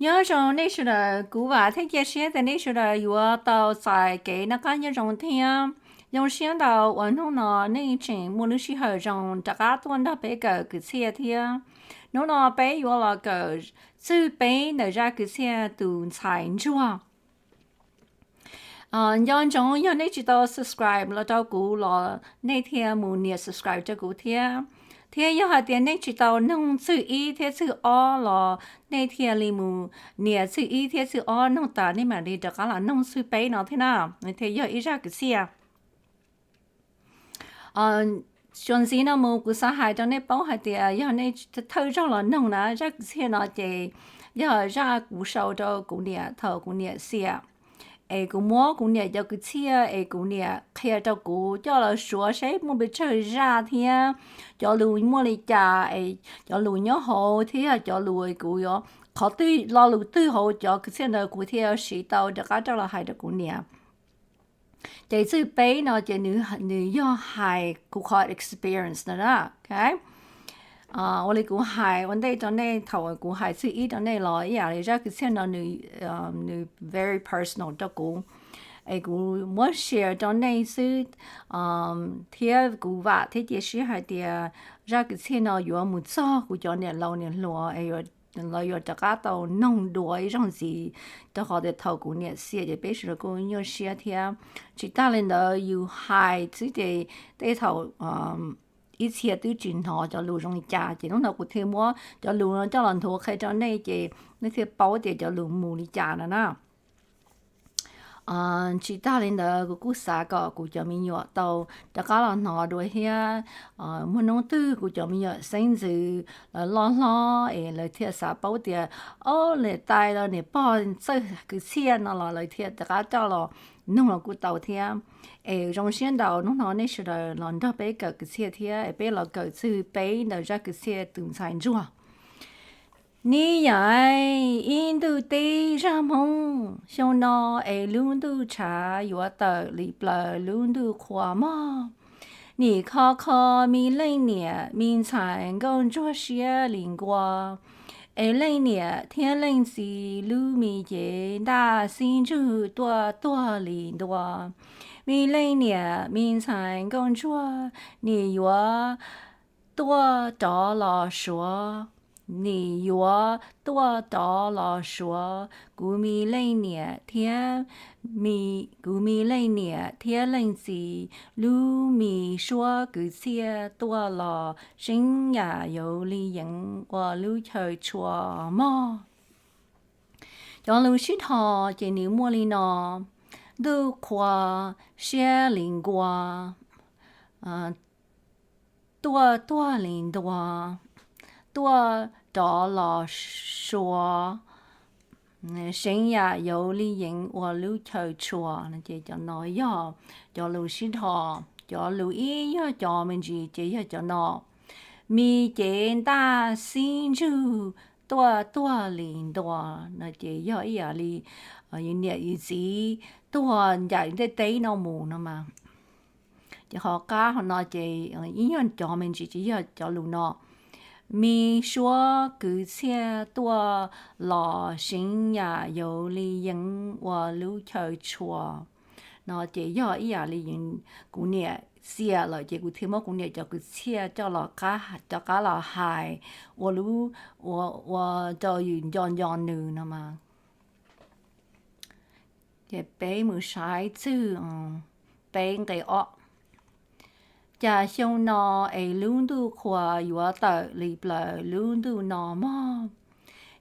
Nyob zoo nej sawv daws, kuv vam thiab cia siab tias nej sawv daws yuav tau txais kev noj qab nyob zoo thiab. Zoo siab ntau uas hnub no nej tseem muaj lub sij hawm zoo rov qab tuaj nrog peb kawm kwv txhiaj thiab. Hnub no peb yuav los kawm txwj peb ntawm zaj kwv txhiaj tus ntxhais ntsuag. Nco ntsoov yog nej tsis tau subscribe los rau kuv los nej thiaj mus nias subscribe rau kuv thiab. Thiab yog hais tias nej tsis tau noog txwj ib thiab txwj ob los nej thiaj li mus nias txwj ib thiab txwj ob noog tas nej mam li rov qab los noog txwj peb no thiab na. Thiaj yog ib zaj kwv txhiaj. Txuas ntxiv no mus kuv xav hais rau nej paub hais tias yog nej thawj zaug los noog na, zaj kwv txhiaj no ces yog zaj kuv sau rau kuv niam thaum kuv niam xiam. Es kuv muab kuv niam cov kwv txhiaj es kuv niam qhia rau kuv coj los suav saib muaj pes tsawg zaj thiab cov lus muaj li cas es cov lus nyob hauv thiab yog cov lus kuv yuav qhov twg lo lus twg hauv cov kwv txhiaj ntawd kuv thiaj yuav siv tau rov qab rau los hais rau kuv niam. Ces txwj peb no ces nws yog hais kuv qhov experience no na. Ua li kuv hais ua ntej rau nej thaum kuv hais txwj ib rau nej los ib yam li zaj kwv txhiaj no nws very personal rau kuv. Es kuv muab share rau nej xwb, thiab kuv vam thiab cia siab hais tias zaj kwv txhiaj no yuav mus txog kuv cov niam laus niam hluas es lawv yuav rov qab tau noog dua ib zaug ntxiv, rau qhov tias thaum kuv niam xiam ces peb sawv daws kuj nyuaj siab thiab. Tsis tas li ntawd yus hais xwb ces tej thaum ib txhia twb tsis hnov cov lus zoo li cas ces hnub no kuv thiaj muab cov lus no coj los nthuav qhia rau nej ces nej thiaj paub tias cov lus mus li cas no na. Tsis tas li ntawd kuv kuj xav kom kuv cov me nyuam tau rov qab los hnov dua thiab. Muaj hnub twg kuv cov me nyuam xeeb ntxwv lawv loj hlob es lawv thiaj xav paub tias, ob, niam tais los niam pog txawj kwv txhiaj no los lawv thiaj rov qab coj los noog los kuj tau thiab. Es zoo siab ntau hnub no nej sawv daws los nrog peb kawm kwv txhiaj thiab es peb los kawm txwj peb ntawm zaj kwv txhiaj tus ntxhais ntsuag. Nib yam ib ntuj teb zaj Hmoob, xyoo no es lub ntuj tshav yuav tawm li plaws lub ntuj qhua mog. Nim kho kho me leej niam me ntxhais nkauj ntsuag siab li nkuas, es leej niam thiab leej txiv lub me cev ntaj xib ntsug tuaj tuag li ntua. Me leej niam me ntxhais nkauj ntsuag, nim yuav tuaj rov los suav, nim yuav tuaj rov los suav kuv me leej niam thiab, kuv me leej niam thiab leej txiv lub me suab kwv txhiaj tuaj los seeb yam yuav li yeev ua lub chaw tshua mog. Cov lus sib dhos ces nws muaj li no: ntuj qhua siab li nkuas, tuaj tuag li ntua, tuaj rov los suav, seev yam yuav li yeev ua lub chaw tshua no ces cov no yog cov lus sib dhos. Cov lus ib yog cov me ntsis ces yog cov no: me cev ntaj xib ntsug tuaj tuag li ntua no ces yog ib yam li yus niam yus txiv tuag ncaim ntiaj teb no mus no mas. Ces qhov qab hov no ces ib yog cov me ntsis ces yog cov lus no: me suab kwv txhiaj tuaj los seev yam yuav li yeev ua lub chaw tshua no ces yog ib yam li kuv niam xiam lawm ces kuv thiaj muab kuv niam cov kwv txhiaj coj los, rov qab los hais ua lub, ua rau yus nco nco nws no mas. Ces peb mus saib txwj peb nqe ob. Cas xyoo no es lub ntuj qhua yuav tawm li plaws lub ntuj no mog.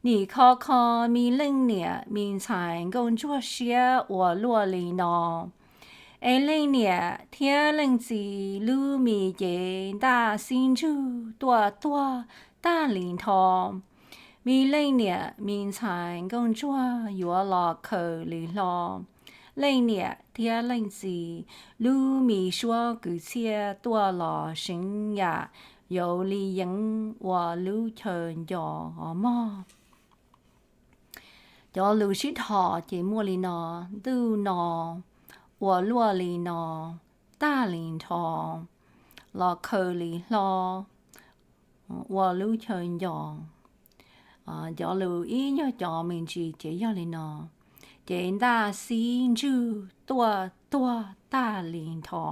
Nim kho kho me leej niam me ntxhais nkauj ntsuag siab ua luaj li no, es leej niam thiab leej txiv lub me cev ntaj xib ntsug tuaj tuag tag li nrho. Me leej niam me ntxhais nkauj ntsuag yuav los khaws li hlo. Leej niam thiab leej txiv lub me suab kwv txhiaj tuaj los seev yam yuav li yeev ua lub chaw nco mog. Cov lus sib dhos ces muaj li no: ntuj no ua luaj li no tag li nrho, los khaws li hlo ua lub chaw nco. Cov lus ib nyuag cov me ntsis ces yog li no: Ces ntaj xib ntswg tuaj tuag tag li nrho,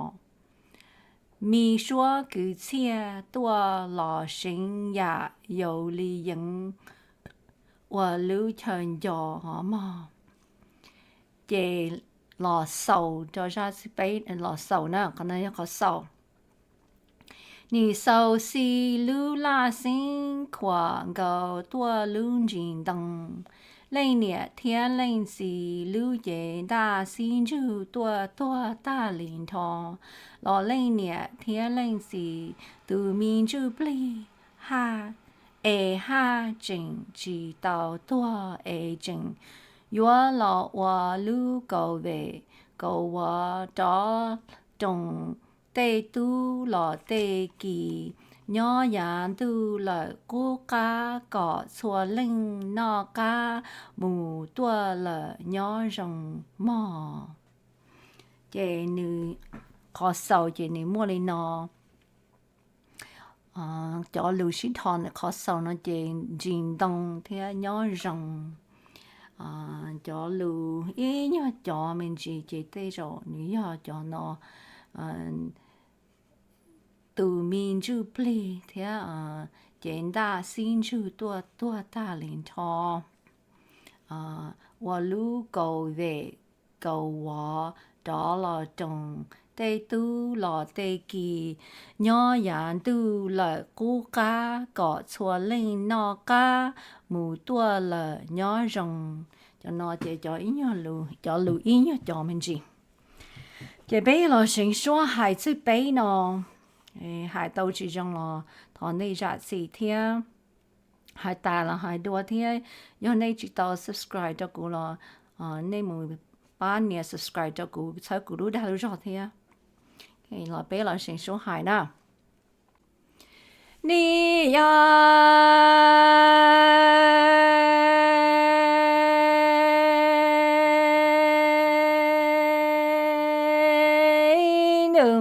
me suab kwv txhiaj tuaj los seev yam yaus li yeev ua lub chaw nco mog. Ces los xaus rau zaj txij peb los xaus na, qhov no yog qhov xaus. Nim xaus xi lub laj xeeb khuam nkaus tuaj lub ntsis ntoo. Leej niam thiab leej txiv lub cev ntaj xib ntswg tuaj tuag tag li nrho, los leej niam thiab leej txiv tus me ntsuj plig haj es haj tseem tsis tau tuag es tseem yuav los ua lub kaus vem kaus vov rov roos tej tub los tej kis, nyob yav ntuj lawm qub qab kom txhua leej noj qab mus tuaj lawm nyob zoo mog. Ces nws, qhov xaus ces nws muaj li no. Cov lus sib dhos ntawm qhov xaus no ces ntsis ntoo thiab nyob zoo. Cov lus ib nyuag cov me ntsis ces tej zaum nws yog cov no, tus me ntsuj plig thiab ces ntaj xib ntswg tuaj tuag tag li nrho, ua lub kaus vem kaus vov rov los roos tej tub los tej kis, nyob yav ntuj lawm qub qab kom txhua leej noj qab mus tuaj lawm nyob zoo. Cov no ces cov lus ib nyuag cov me ntsis. Ces peb los seev suab hais txij peb no, hais tau tsis zoo los thov nej zam txim thiab. Hais tas los hais dua thiab, yog nej tsis tau subscribe rau kuv los nej mus pab nias subscribe rau kuv, txhawb kuv lub dag lub zog thiab. Los peb los seev suab hais na. Nim yog ntuj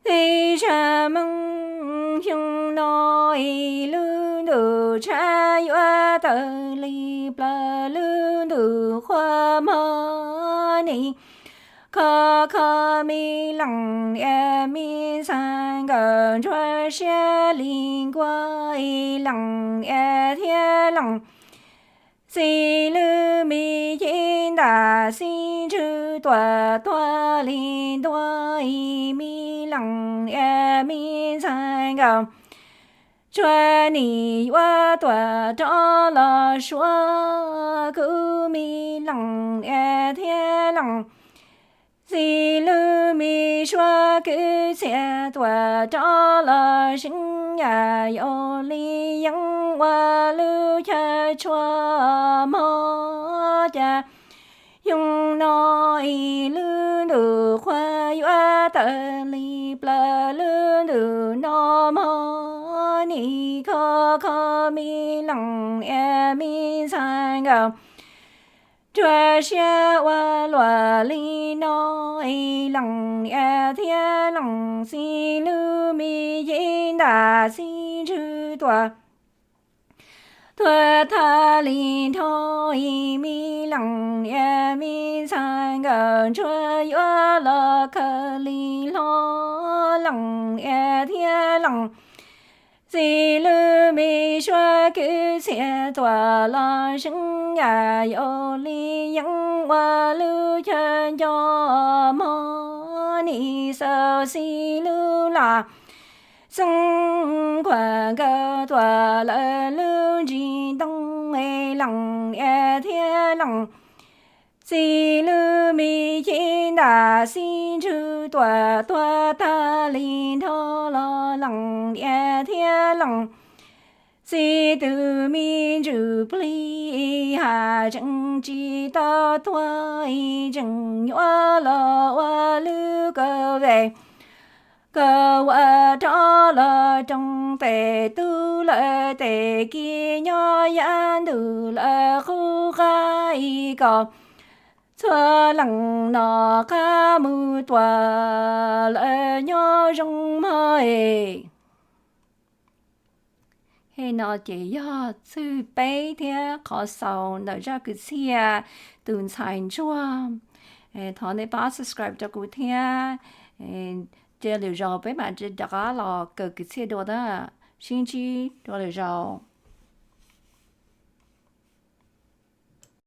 teb tshaj Hmoob, xyoo no ib lub ntuj tshaj yuav tawg li plaws lub ntuj qhua mog ni. Kho kho me leej niam me ntxhais nkawm ntsuag siab li nkuaj, ib leej niam thiab leej txiv lub me cev ntaj xib ntswg tuaj tuag li ntua, ib me leej niam me ntxhais nkawm ntsuag nim yuav tuaj rov los suav kuv me leej niam thiab leej txiv lub me suab kwv txhiaj tuaj rov los seev yam yaus li yeeb ua lub chaw tshua mog. Cas xyoo no ib lub ntuj qhua yuav tawg li plaws lub ntuj no mog ni. Kho kho me leej niam me ntxhais nkawm ntsuag siab ua luaj li no, ib leej niam thiab leej txiv lub me cev ntaj xib ntswg tuaj tuag tag li nrho, ib me leej niam me ntxhais nkawm ntsuag yuav los khaws li hlo, leej niam thiab leej txiv lub me suab kwv txhiaj tuaj los seev yam yaus li yeeb ua lub chaw nco mog ni. Xaus xi lub laj xeeb khuam nkaus tuaj lawm lub ntsis ntoo, leej niam thiab leej txiv lub me cev ntaj xib ntswg tuaj tuag tag li nrho los leej niam thiab leej txiv tus me ntsuj plig haj tseem tsis tau tuag, tseem yuav los ua lub kaus vem kaus vov rov los roos tej tub lawm tej kis, nyob yav ntuj lawm qub qab kom txhua leej noj qab mus tuaj lawm nyob zoo mog es. Tej no ces yog txwj peb thiab qhov xaus ntawm zaj kwv txhiaj Tus Ntxhais Ntsuag. Thov nej pab subscribe rau kuv thiab. Cia lwm zaus peb mam rov qab los kawm kwv txhiaj dua na. Sib ntsib dua lwm zaus.